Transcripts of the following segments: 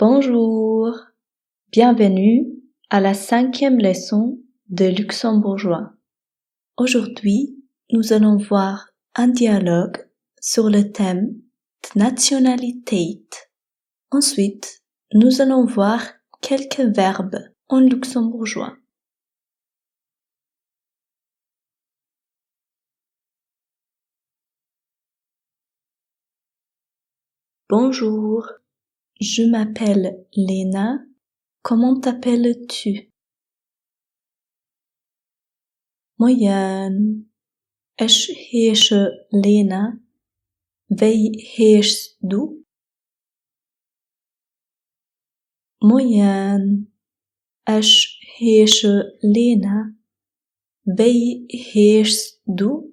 Bonjour, bienvenue à la cinquième leçon de luxembourgeois. Aujourd'hui, nous allons voir un dialogue sur le thème D'Nationalitéit. Ensuite, nous allons voir quelques verbes en luxembourgeois. Bonjour, je m'appelle Lena. Comment t'appelles-tu? Moien, ech heesche Lena. Wéi heeschs du? Moien, ech heesche Lena. Wéi heeschs du?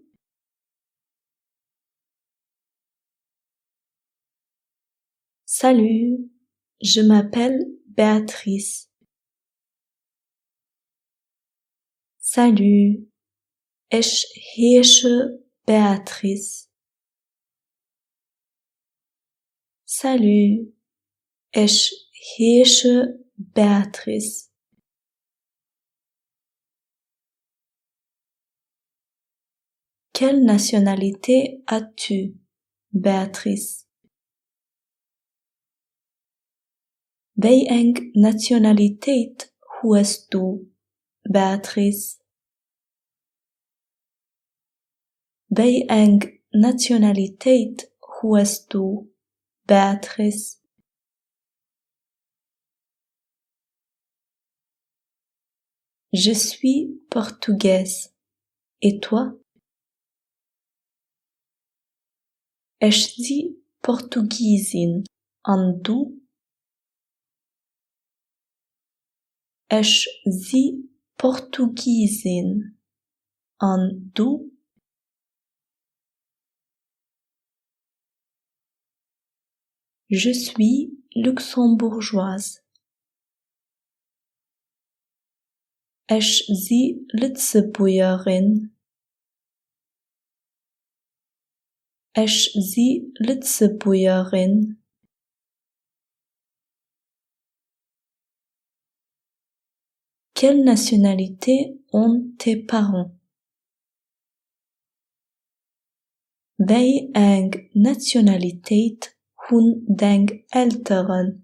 Salut, je m'appelle Béatrice. Salut, ech heesche Béatrice. Salut, ech heesche Béatrice. Quelle nationalité as-tu, Béatrice? Wéi eng Nationalitéit hues du, Béatrice? Wéi eng Nationalitéit hues du, Béatrice? Je suis portugaise. Et toi? Ech si Portugisin. An du? Ech si Portugisin. An du? Je suis luxembourgeoise. Ech si Lëtzebuergerin. Ech si Lëtzebuergerin. Quelle nationalité ont tes parents? Wéi eng Nationalitéit hunn deng Elteren?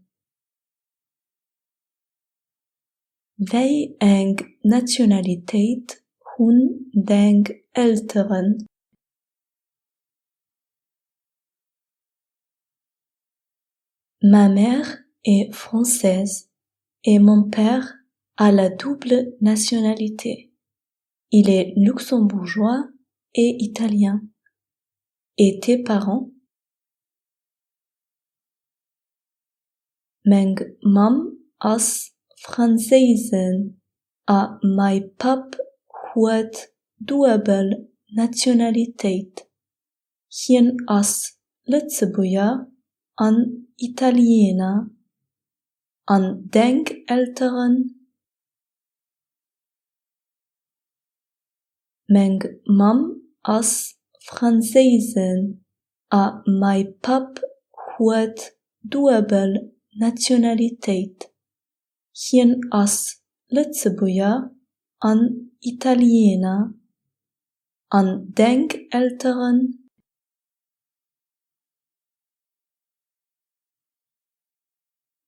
Wéi eng Nationalitéit hunn deng Elteren? Ma mère est française et mon père a la double nationalité. Il est luxembourgeois et italien. Et tes parents? Meng Mamm ass Franséisin a mäi Papp huet duebel Nationalitéit. Hien ass Lëtzebuerger an Italiener. An deng Elteren? Meng Mamm ass Franséisin a mäi Papp huet duebel Nationalitéit. Hien ass Lëtzebuerger an Italiener. An deng Elteren?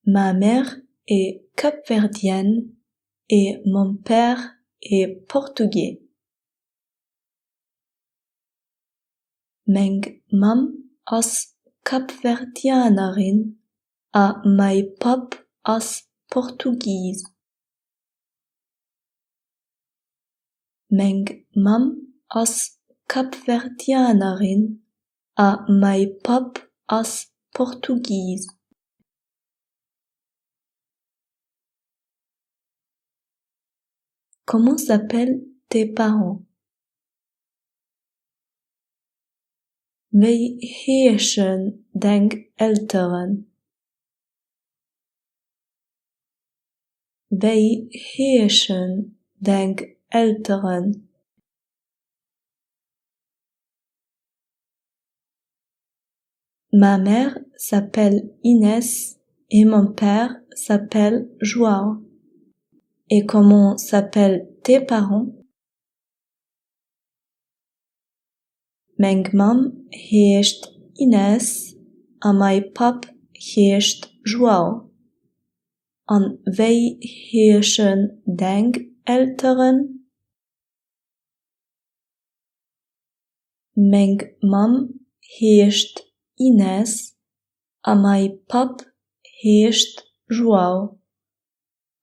Ma mère est capverdienne et mon père est portugais. Meng Mamm ass Kapverdianerin a mäi Papp ass Portugis. Meng Mamm ass Kapverdianerin a mäi Papp ass Portugis. Comment s'appellent tes parents? Wéi heeschen deng Elteren? Wéi heeschen deng Elteren? Ma mère s'appelle Inès. et mon père s'appelle João. Et comment s'appellent tes parents? Meng Mamm heescht Inês a mäi Papp heescht João. An wéi heeschen deng Elteren? Meng Mamm heescht Inês a mäi Papp heescht João.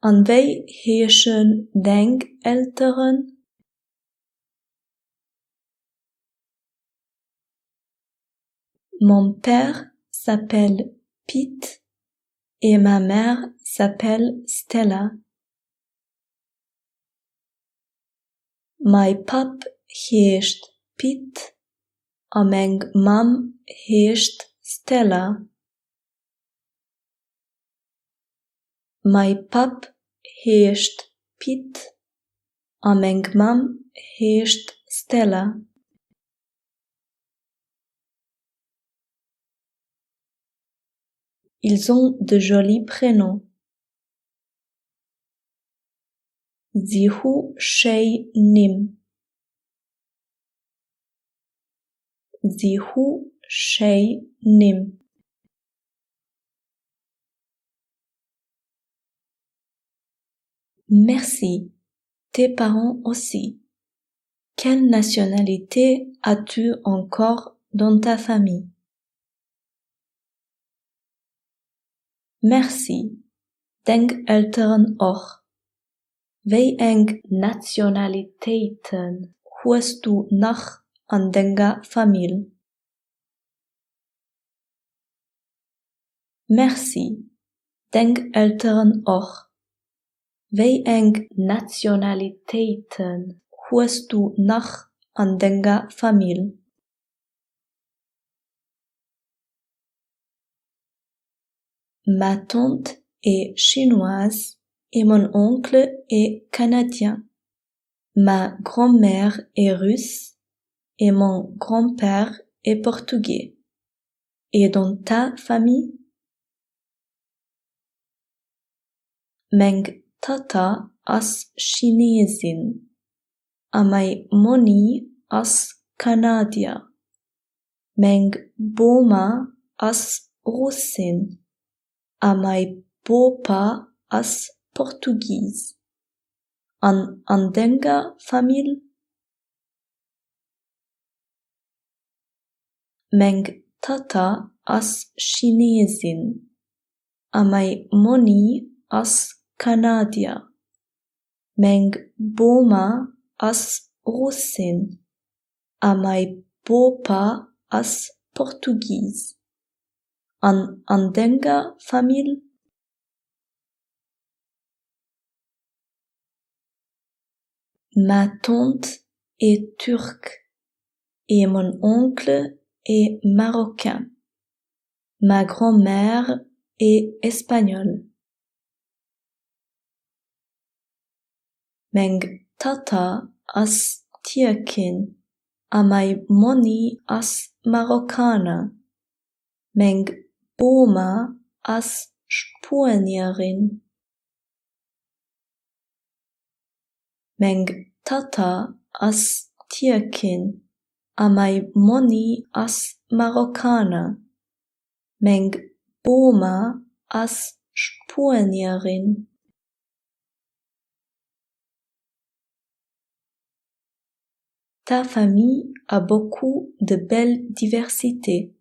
An wéi heeschen deng Elteren? Mon père s'appelle Pit et ma mère s'appelle Stella. Mäi Papp heescht Pit a meng Mamm heescht Stella. Mäi Papp heescht Pit a meng Mamm heescht Stella. Ils ont de jolis prénoms. Si hu schéi Nimm. Si hu schéi Nimm. Merci, tes parents aussi. Quelle nationalité as-tu encore dans ta famille? Merci, deng Elteren och. Wéi eng Nationalitéiten hues du nach an denger Famill? Merci, deng Elteren och. Wéi eng Nationalitéiten hues du nach an denger Famill? Ma tante est chinoise et mon oncle est canadien. Ma grand-mère est russe et mon grand-père est portugais. Et dans ta famille? Meng Tatta ass Chineesin a mäi Monni ass Kanadier. Meng Boma ass Russin a mäi Bopa ass Portugis. An an denger Famill? Meng Tatta ass Chineesin a mäi Monni ass Kanadier. Meng Boma ass Russin a mäi Bopa ass Portugis. An an denger Famill? Ma tante est turque et mon oncle est marocain. Ma grand-mère est espagnole. Meng Tatta ass Tierkin a mäi Monni ass Marokkaner. Meng Boma ass Spuenierin. Meng Tatta ass Tierkin a mäi Monni ass Marokkaner. Meng Boma ass Spuenierin. Ta famille a beaucoup de belles diversités.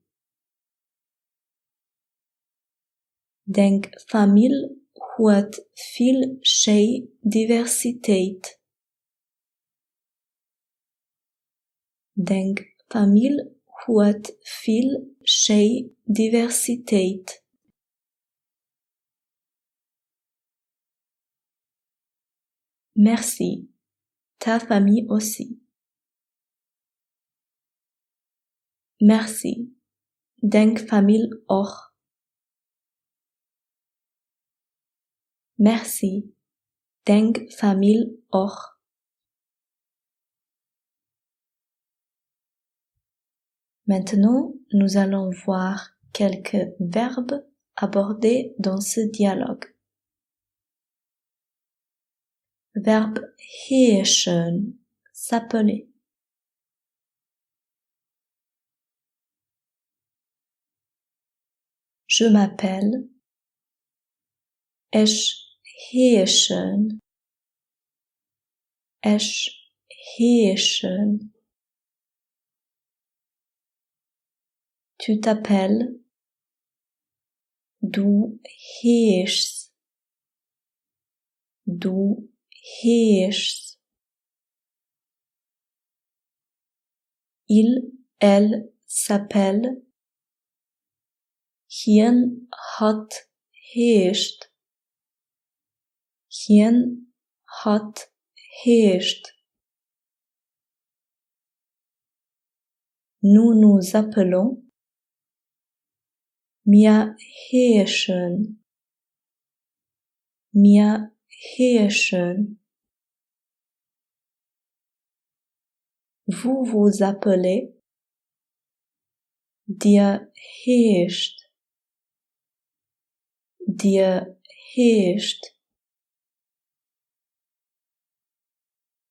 Deng Famill huet vill schéi Diversitéit. Deng Famill huet vill schéi Diversitéit. Merci, ta famille aussi. Merci, deng Famill och. Merci, deng Famill och. Maintenant, nous allons voir quelques verbes abordés dans ce dialogue. Verbe heeschen, s'appeler. Je m'appelle Ech heeschen. Ech heeschen. Tu t'appelles Du heeschs. Du heeschs. Il, elle s'appelle Hien, hatt heescht. Hien, hatt heescht. Nous nous appelons Mir heeschen. Mir heeschen. Vous vous appelez Dir heescht. Dir heescht.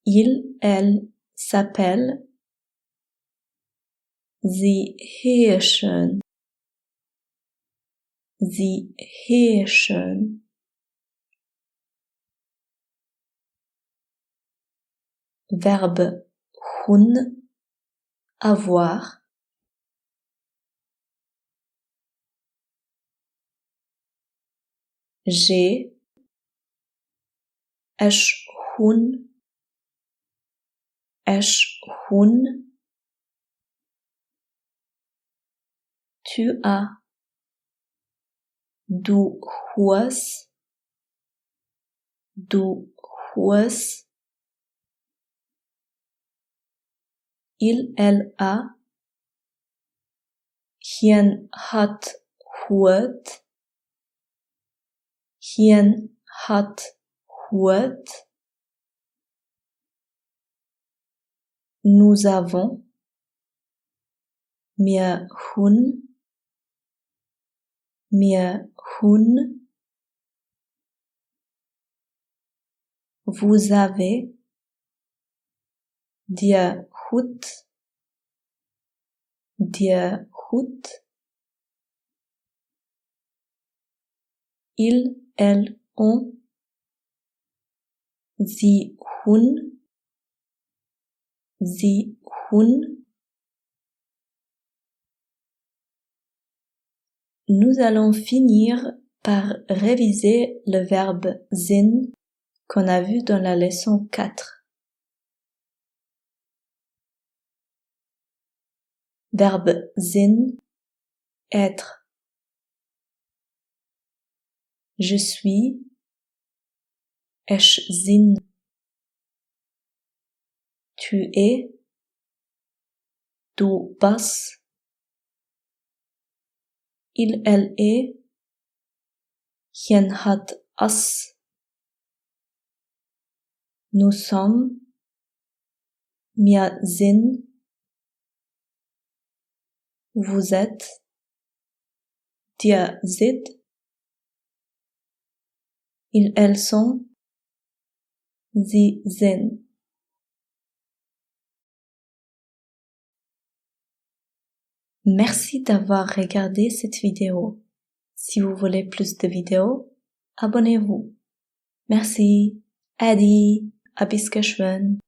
Ils, elles s'appellent Si heeschen. Si heeschen. Verbe hunn, avoir. J'ai. Ech hunn. Ech hunn. Tu as. Du hues. Du hues. Il, elle a. Hien, hatt huet. Hien, hatt huet. Nous avons. Mir hunn. Mir hunn. Vous avez. Dir hutt. Dir hutt. Ils, elles ont. Si hunn. Si hunn. Nous allons finir par réviser le verbe sinn qu'on a vu dans la leçon 4. Verbe sinn, être. Je suis, ech sinn. Tu es, du bass. Il, elle est, hien, hatt ass. Nous sommes, mir sinn. Vous êtes, dir sidd. Ils, elles sont, si sinn. Merci d'avoir regardé cette vidéo. Si vous voulez plus de vidéos, abonnez-vous. Merci. Äddi a bis geschwënn.